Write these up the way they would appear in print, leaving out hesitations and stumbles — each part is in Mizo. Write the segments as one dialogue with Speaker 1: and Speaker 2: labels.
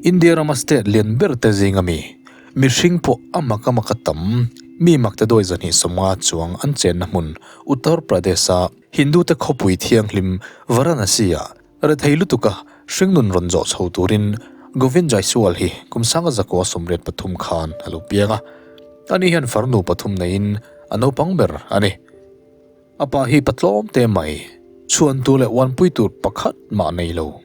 Speaker 1: India rama state lian ber te zinga mi, mihring pawh a mak a mak a tam, mi makte dawi 250 chuang an chenna hmun Uttar Pradesh-a Hindu te khawpui thianghlim Varanasi-ah rethei lutuka hringnun rawn zawh chho turin Govind Jaiswal hi kum sanga zakua 83 khan a lo piang a. Ani hian farnu pathum neiin a naupang ber a ni. A pa hi patlawm te mai, chhuan tur leh uanpui tur pakhat mah nei lo.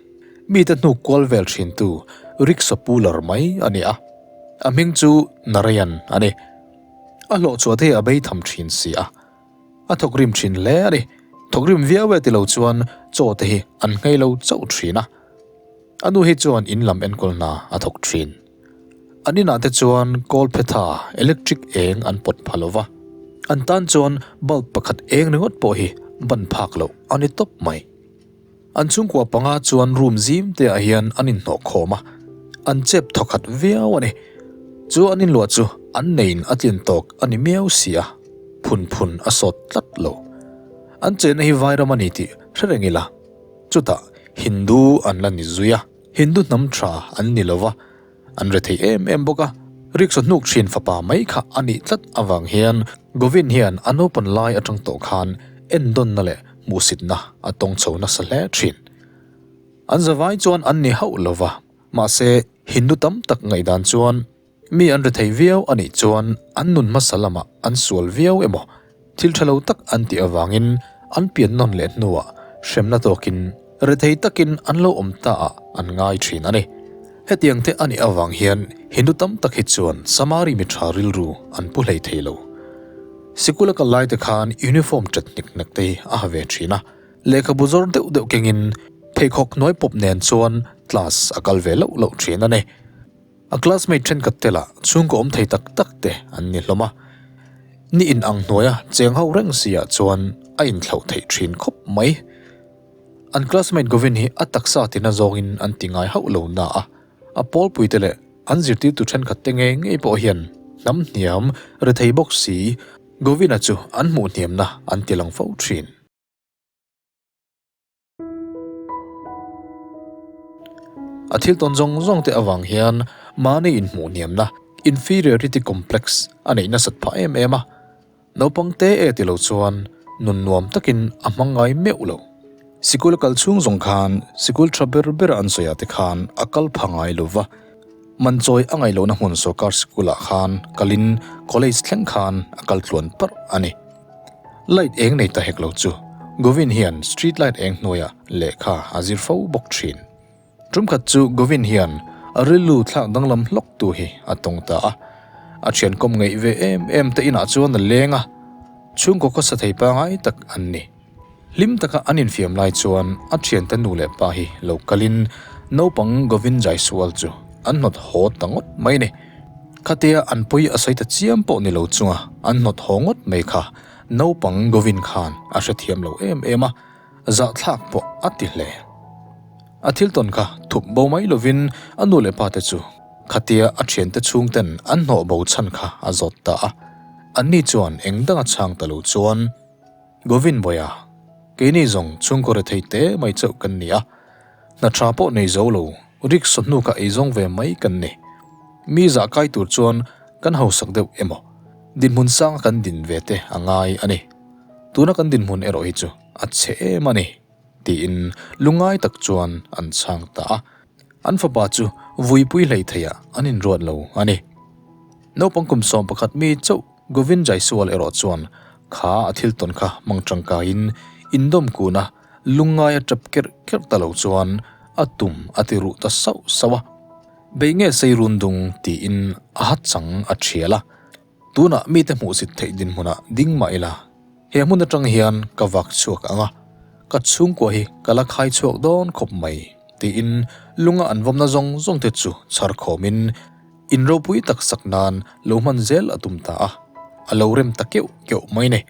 Speaker 1: Mite hnuk kual vel thintu rickshaw puller mai a ni a. A hming chu Narayan a ni. A hlawh chhuah te hi a bei tham thin si a. A thawkrim thin hle a ni. Thawkrim viau e ti lo chuan chaw te hi an nghei lo chauh thin a. A nu hi chuan in lam enkawl hna a thawk thin. An inah te chuan kawlphetha electric eng an pawt pha lova, an tan chuan bulb pakhat eng ringawt pawh hi ban phak loh a ni tawp mai. An chhungkua panga chuan room zim te ah hian an inhnawh khawm a, an chep thawkhat viau a ni. Chu an inluah chu an neiin a tlin tawk a ni miau si a, phun phun a sawt tlat lo. An chenna hi vairam a ni tih hre reng ila. Chutah Hindu an la ni zui a, Hindu hnam tha an ni lova, an rethei em em bawk a. Rickshaw hnuk thin fapa mai kha a nih tlat avang hian Govind hian a naupan lai atang tawh khan endawnna leh hmuhsitna a tawng chho nasa hle thin. An zavai chuan an ni hauh lova, mahse Hindu tam tak ngaihdan chuan mi an rethei viau a nih chuan an nun hmasa lamah an sual viau emaw thil tha lo tak an tih avangin an pian nawn leh hnuah hremna tawkin rethei takin an lo awm ta ah an ngai thin a ni. Hetiang te a nih avang hian Hindu tam tak hi chuan Samari mi tha rilru an pu hlei thei lo. Sikul a kal lai te khan uniform chat hnek hnek te hi a ha ve thin a, lehkhabu zawr deuh deuh kengin pheikhawk hnuai pawp nen chuan class a kal ve loh loh thin a ni. A classmate thenkhat te lah chhungkaw awm thei tak tak te an ni hlawm a, ni in ang hnuaia cheng ho reng si ah chuan a inthlauh theih thin khawp mai. An classmate Govin hi a taksa tina zawngin an ti ngai hauh lo na a, a pawlpui te leh an zirtirtu thenkhat te ngei ngei pawh hian hnam hniam rethei bawk si Govin-a chu an hmuh hniamna an ti lang fo thin. A thil tawn zawng zawng te avang hian mahni inhmuh hniamna, inferiority complex, a neih nasat phah em em a. Naupang te e ti lo chuan nun nuam takin a hmang ngai meuh lo. Sikul a kal chhung zawng khan sikul tha ber ber an sawi ah te khan a kal pha ngai lo va. Man chawi a ngaih lohna hmun sawrkar sikul ah khan kalin college thleng khan a kal tluan parh a ni. Light eng nei ta hek lo chu Govin hian street light eng hnuaiah lehkha a zir fo bawk thin. Tumkhat chu Govin hian a rilru thlak danglam hlawk tu hi a tawng ta a. A thian kawm ngeih ve em em te inah chuan a leng a, chhungkaw khawsa thei pangai tak an ni. Hlim taka an infiam lai chuan a thiante nu leh pa hi lo kalin naupang Govin Jaiswal chu an hnawt haw ta ngawt mai ni. Khatia an pawi a sawi ta chiam pawh ni lo chunga an hnawt haw ngawt mai kha naupang Govin khan a hrethiam lo em em a, zahthlak pawh a ti hle. A thil tawn kha thup bo mai lovin a nu leh pa te chu khatia a thiante chhungten an hnawh bo chhan kha a zawt ta a. Anni chuan eng danga chhang ta lo chuan Govin Bawia, keini zawng chhungkaw rethei te mai chauh kan ni a, hna tha pawh nei zo lo, rickshaw hnu kha eizawng ve mai kan ni. Mi zah kai tur chuan kan hausak deuh emaw, dinhmun sanga kan din ve te a ngai a ni. Tuna kan dinhmun erawh hi chu a chhe em a ni, tiin lungngai tak chuan an chhang ta a. An fapa chu vuipui hlei theiah an inruat lo a ni. Naupang kum 11 mi chauh Govind Jaiswal erawh chuan kha a thil tawn kha hmang tangkaiin indawm kuna lungngai a tap kerh kerh ta lo chuan a tum a ti ruh ta sauh sauh a. Bei nge sei run dung tiin a ha chang a thial a. Tunah mite hmuhsit theih dinhmunah ding mah ila he hmun atang hian ka vak chhuak ang a, ka chhungkua hi ka la khai chhuak dawn khawp mai tiin lunga an vawmna zawng zawng te chu chhar khawmin In ropui tak sak nan lo hman zel a tum ta a, a lo rem ta keuh keuh mai ni.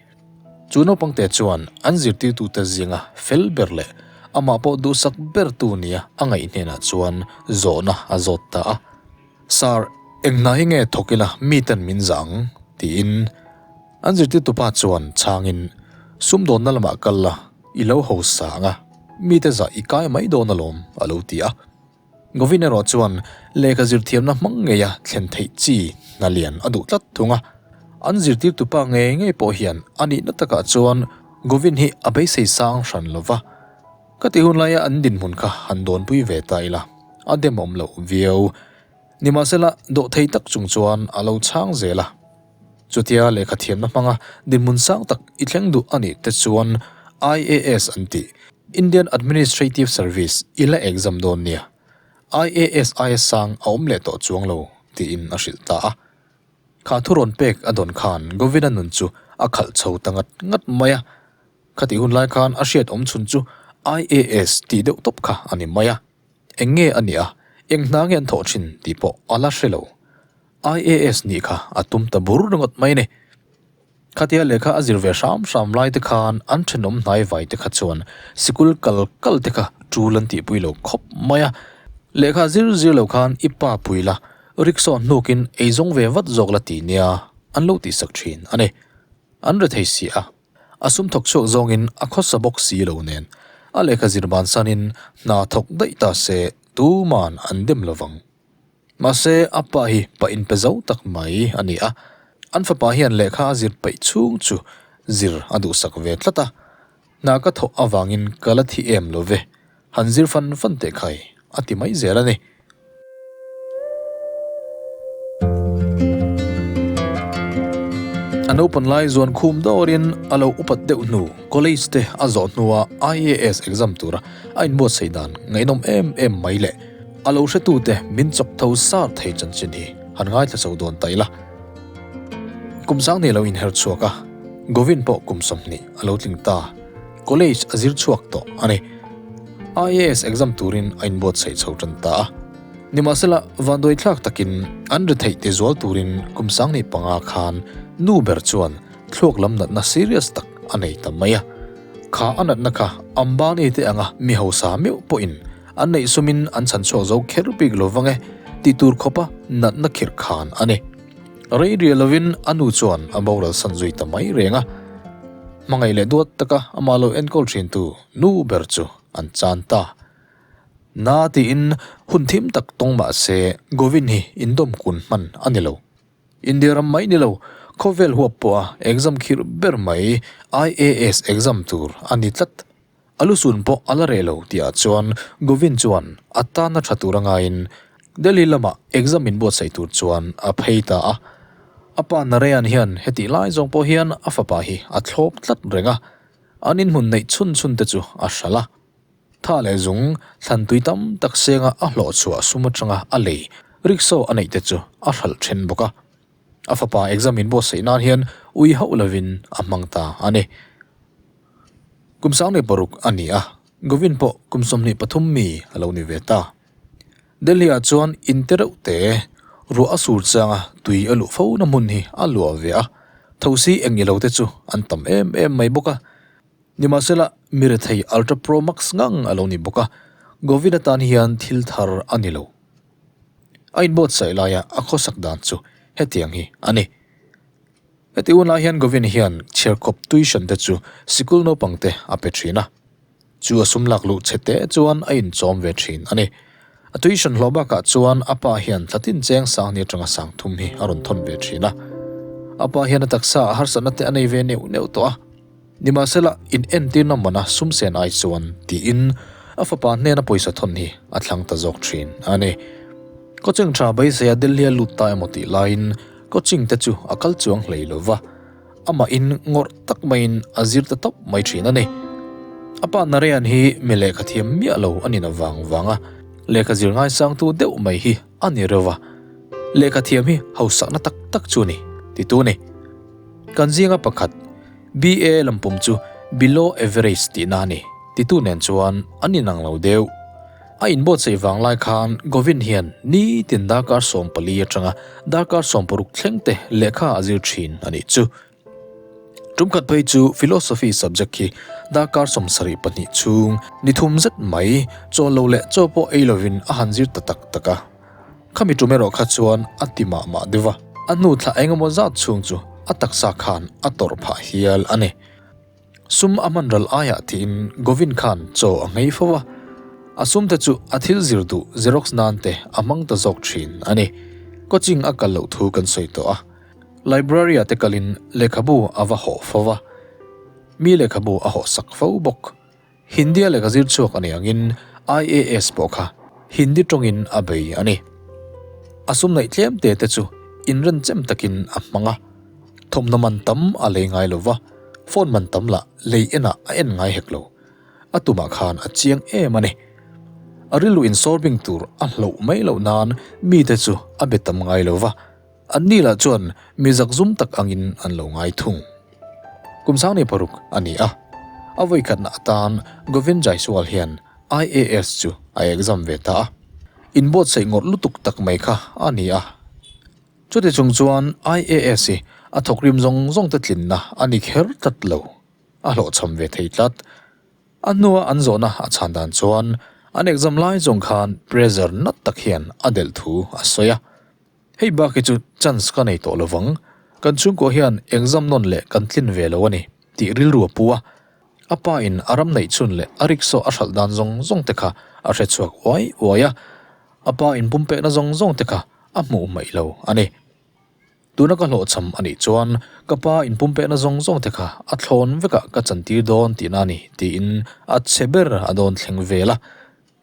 Speaker 1: Chu naupang te chuan an zirtirtute zinga fel ber leh amah pawh duhsak ber tu nia a ngaih hnenah chuan zawhna a zawt ta a. Sir, eng hna hi nge thawk ila miten min zah ang? tiin an zirtirtupa chuan chhangin, Sumdawnna lamah kal la, i lo hausa ang a, mite zah i kai mai dawn alawm, a lo ti a. Govin erawh chuan lehkha zirthiamna hmang ngeia thlen theih chi hna lian a duh tlat thung a. An zirtirtupa ngei ngei pawh hian a nihna takah chuan Govin hi a beisei sang hran lo va. Ka tih hun laia an dinhmun kha han dawnpui ve ta ila, a demawm loh viau. Nimahsela, dawhthei tak chung chuan a lo chhang zel a. Chutia lehkha thiamna hmanga dinhmun sang tak i thleng duh a nih te chuan IAS an tih, Indian Administrative Service, i la exam dawn nia. IAS aia sang a awm leh tawh chuang lo, tiin a hrilh ta a. Kha thu rawn pek a dawn khan Govina nun chu a khalh chho ta ngat ngat mai a. Khatih hun lai khan a hriat awm chhun chu IAS tih deuh tawp kha a ni mai a. Eng nge a nih a, eng hna nge an thawh thin tih pawh a la hre lo. IAS nih kha a tum ta bur ringawt mai a ni. Khatia lehkha a zir ve hram hram lai te khan an thenawm hnai vai te kha chuan sikul kal kal te kha tul an tihpui lo khawp mai a. Lehkha zir zir lo khan i pa pui la, rickshaw hnukin eizawng ve vat zawk la ti nia an lo tihsak thin a ni. An rethei si a. A sum thawk chhuak zawngin a khawsa bawk si lo nen a lehkha zir bansanin hna thawk daih ta se tuman an dem lovang. Mahse, a pa hi pa inpe zo tak mai a ni a, an fapa hian lehkha a zir peih chhung chu zir a duhsak ve tlat a, hna ka thawh avangin ka la thi em lo ve, han zir fan fan teh khai a ti mai zel a ni. A naupan lai zuan khum dawrin a lo upat deuh hnu college te a zawh hnua IAS exam tura a inbuatsaih dan ngaihnawm em em mai leh A lo hretute min chawk tho sar thei chanchin hi han ngaithla chho dawn ta ila. Kum sang nei lo inher chhuak a, Govin pawh kum 20 a lo tling ta. College a zir chhuak tawh a ni. IAS exam turin a inbuatsaih chho tan ta a. Nimahsela, vanduai thlak takin an retheih ti zual turin kum sang nei panga khan nu ber chuan thluak lam natna serious tak a nei ta mai a. Kha a natna kha Ambani te anga mi hausa meuh pawhin An neih sumin an chhan chhuak zo kher bik lo vang e, tih tur khawpa natna khirh khan a ni. Rei riah lovin a nu chuan a boral san zui ta mai reng a. Hmangaih leh duat taka amah lo enkawl thintu nu ber chu an chan ta. Na tiin hun thim tak tawng mah se Govin hi indawm kun hman a ni lo. India ram mai ni lo, khawvel huap pawha exam khirh ber mai IAS exam tur a ni tlat. A lusun pawh a la reh lo tihah chuan Govin chuan a tana tha tur a ngaiin Delhi lamah exam inbuatsaih tur chuan a phei ta a. A pa Narayan hian hetih lai zawng pawh hian a fapa hi a thlawp tlat reng a, an inhmun neih chhun chhun te chu a hralh a. Tha leh zung thlan tui tam tak senga a hlawh chhuah sum atanga a lei rickshaw a neih te chu a hralh then bawk a. A fapa exam inbuatsaih nan hian ui hauh lovin a hmang ta a ni. Kum 16 a ni a, Govin pawh kum 23 mi a lo ni ve ta. Delhi-ah chuan in te reuh te, ruah a sur changa tui a luh fo na hmun hi a luah ve a, thosi eng ilo te chu an tam em em mai bawk a. Nimahsela, mi rethei Ultra Pro Max ngang a lo ni bawk a, Govin atan hian thil thar a ni lo. A inbuatsaih laia a khawsak dan chu hetiang hi a ni. Heti hunah hian Govin hian chhiarkawp tuition te chu sikul naupang te a pe thin a. Chu a sum lak luh chhe te chuan a inchawm ve thin a ni. A tuition hlawh bakah chuan a pa hian thlatin cheng sang ni atanga sang thum hi a rawn thawn ve thin a. A pa hian a taksa ah harsatna te a nei ve neuh neuh tawh a. Nimahsela, in entirna mana sum sen ai chuan tiin a fapa hnena pawisa thawn hi a thlang ta zawk thin a ni. Coaching tha beiseia Delhi a lut ta emaw tih laiin coaching te chu a kal chuang hlei lo va, amah in ngawrh tak maiin a zir ta tawp mai thin a ni. A pa Narayan hi mi lehkha thiam miah lo a nin avang vanga lehkha zir ngaisangtu deuh mai hi a ni reuh va, lehkha thiam hi hausakna tak tak chu a ni, titu a ni. Kan zinga pakhat, BA lampum chu below average tihna a ni, titu nen chuan an inang lo deuh. A inbuatsaih vang lai khan Govin hian nitin darkar 14 atanga darkar 16 thleng te lehkha a zir thin a nih chu. Tumkhat phei chu philosophy subject hi darkar 72 chhung ni thum zet mai chaw lo leh chaw pawh ei lovin a han zir ta tak tak a. Khami tum erawh kha chuan a ti mah mah deuh a, a hnu thla engemaw zat chhung chu a taksa khan a tawrh phah hial a ni. Sum a hman ral aiah tiin Govin khan chaw a nghei fo a. A sum te chu a thil zir duh xerox nan te a hmang ta zawk thin a ni. Coaching a kal loh thu kan sawi tawh a. Library ah te kalin lehkhabu a va hawh fo va. Mi lehkhabu a hawh sak fo bawk. Hindi a lehkha zir chhuak a nih angin IAS pawh kha Hindi tawngin a bei a ni. A sum neih tlem te te chu inrenchem takin a hmang a. Thawmhnaw man tam a lei ngai lo va, phone man tam lah lei enah a en ngai hek lo. A tumah khan a chiang em a ni. A rilru insawrbing tur a hloh mai loh nan mite chu a be tam ngai lo va, anni lah chuan mi zakzum tak angin an lo ngai thung. Kum sangni paruk a ni a, a vawikhatna atan Govind Jaiswal hian IAS chu a exam ve ta a. Inbuatsaih ngawrh lutuk tak mai kha a ni a. Chuti chung chuan IAS hi a thawkrim zawng zawng te tlinna a ni kher tlat lo. A hlawhchham ve thei tlat. A hnua an zawhna a chhan dan chuan an exam lai zawng khan pressure nat tak hian a delh thu a sawi a. Hei bak hi chu chance ka nei tawh lovang, kan chhungkua hian exam nawn leh kan tlin ve lo a ni tih rilru a pu a. A pa in a ram neih chhun leh a rickshaw a hralh dan zawng zawng te kha a hre chhuak uai uai a. A pa in pumpekna zawng zawng te kha a hmuh hmaih lo a ni. Tuna ka hlawhchham a nih chuan ka pa in pumpekna zawng zawng te kha a thlawn vekah ka chantir dawn tihna a ni tiin a chhe ber a dawn thleng vel a,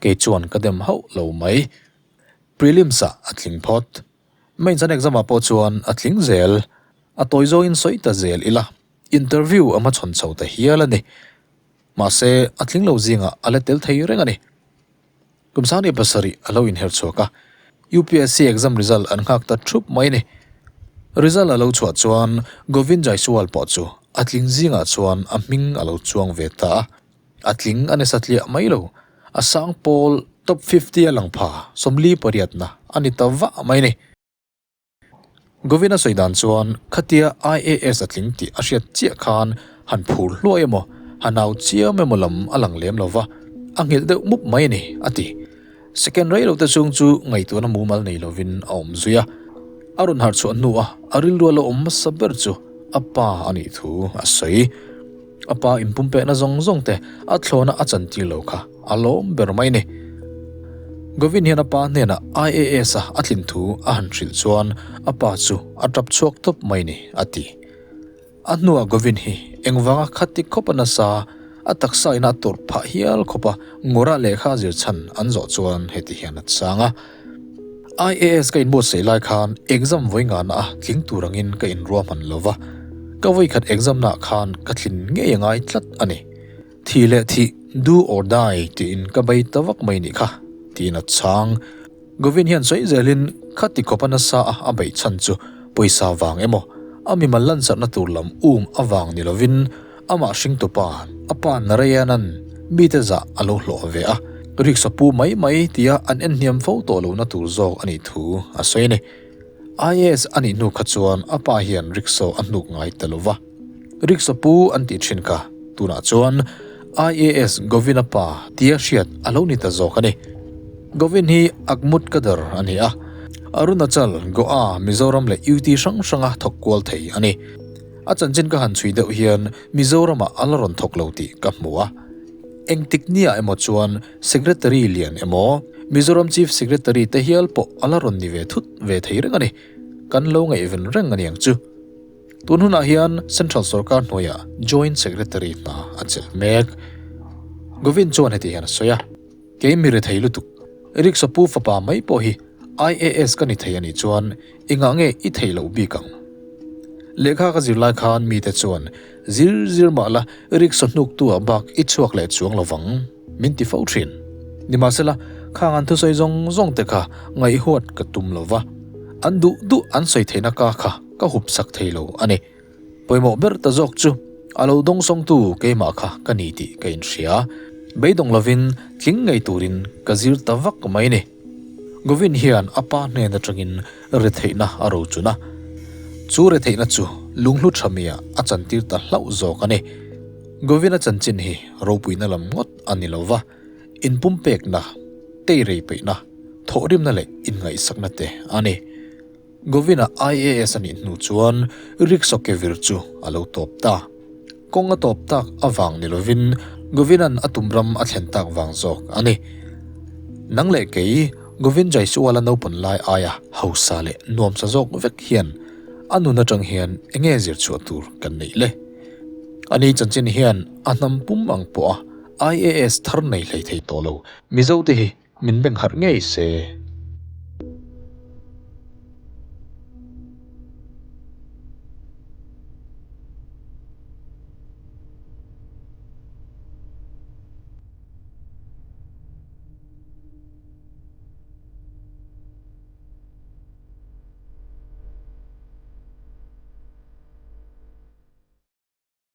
Speaker 1: kei chuan ka dem hauh lo mai. Prelims ah a tling phawt. Mains an exam ah pawh chuan a tling zel. A tawi zawngin sawi ta zel ila, interview a hmachhawn chho ta hial a ni. Mahse, a tling lo zingah a la tel thei reng a ni. Kum sangni pasarih a lo inher chhuak a, UPSC exam result an nghak ta thup mai a ni. Result a lo chhuah chuan Govind Jaiswal pawh chu a tling zingah chuan a hming a lo chuang ve ta a. A tling a ni satliah mai lo, a sang pawl top 50 a lang pha 48 na a ni ta vah mai a ni. Govinda sawi dan chuan khatia IAS a tling tih a hriat chiah khan han phur hluai emaw, han au chiam emaw lam a lang lem lo va, a nghilh deuh mup mai a ni, a ti. Second rei lote chhung chu ngaihtuahna mumal nei lovin a awm zui a, a rawn harh chhuah hnuah a rilru a lo awm hmasa ber chu a pa a nih thu a sawi. A pa inpumpekna zawng zawng te a thlawna a chantir lo kha a lawm ber mai a ni. Govind hian a pa hnenah IAS a a tlin thu a han hrilh chuan a pa chu a tap chhuak tawp mai ni a ti. A hnuah Govind hi engvanga khati khawp a nasa a taksa ina a tawrh phah hial khawp a ngawrah lehkha a zir chhan an zawh chuan heti hian a chang a. IAS ka inbuatsaih lai khan exam vawi ngahna a tling tur angin ka inruahman lo va, ka vawikhat exam naah khan ka tlin ngei a ngai tlat a ni. Thih leh thih, do or die tiin ka bei ta vak mai nih kha, tiin a chhang. Govind hian sawi zelin khati khawpa nasa a a beih chhan chu pawisa vang emaw, a mimal lansarhna tur lam um avang ni lovin amah hringtupa a pa Narayanan mite zah a lo hlawh ve a, rickshaw pu mai mai tia an en hniam fo tawh lohna tur zawk a nih thu a sawi a ni. IAS a nih hnu kha chuan a pa hian rickshaw a hnuk ngai ta lo va. Rickshaw pu an tih thin kha tunah chuan IAS Govinda pa tia hriat a lo ni ta zawk a ni. Govind hi Akmut Kadar a ni a, Arunachal, Goa, Mizoram leh UT hrang hranga thawk kual thei a ni. A chanchin ka han chhui deuh hian Mizoramah a la rawn thawk lo tih ka hmu a. Engtik nia emaw chuan Secretary lian emaw Mizoram Chief Secretary te hial pawh a la rawn ni ve thut ve thei reng a ni. Kan lo ngaihven reng a ni ang chu. Tun hunah hian Central sorkar hnuaiah Joint Secretary hna a chelh mek. Govind chuan heti hian a sawi a, Kei mi rethei lutuk, Rickshaw pu fapa mai pawh hi IAS ka ni thei a nih chuan engah nge i theih loh bik ang? Lehkha ka zir lai khan mite chuan zir zir mah la rickshaw hnuktu-ah bak i chhuak leh chuang lo vang min ti fo thin. Nimahsela, khang an thusawi zawng zawng te kha ngaihhuat ka tum lo va, an duh duh an sawi theihna ka kha ka hup sak thei lo a ni. Pawimawh ber ta zawk chu a lo dawngsawngtu keimah kha ka ni tih ka inhria. Beidawng lovin tling ngei turin ka zir ta vak mai ni. Govind hian a pa hnen atangin retheihna a rochun a, chu retheihna chu lunghlu tha miah a chantir ta hlauh zawk a ni. Govind-a chanchin hi ropuina lam ngawt a ni lo va, inpumpekna, teirei peihna, thawhrimna leh inngaihsakna te a ni. Govinda IAS a nih hnu chuan rickshaw ke vir chu a lo tawp ta. Kawng a tawp tak avang ni lovin Govinda'n a tum ram a thlen tak vang zawk a ni. Nang leh kei, Govind Jaiswal-a naupan lai aia hausa leh nuamsa zawk vek hian a nun atang hian enge zir chhuah tur kan neih le? Ani chanchin hian a hnam pum ang pawha IAS thar nei hlei thei tawh lo Mizote hi min beng harh ngei se.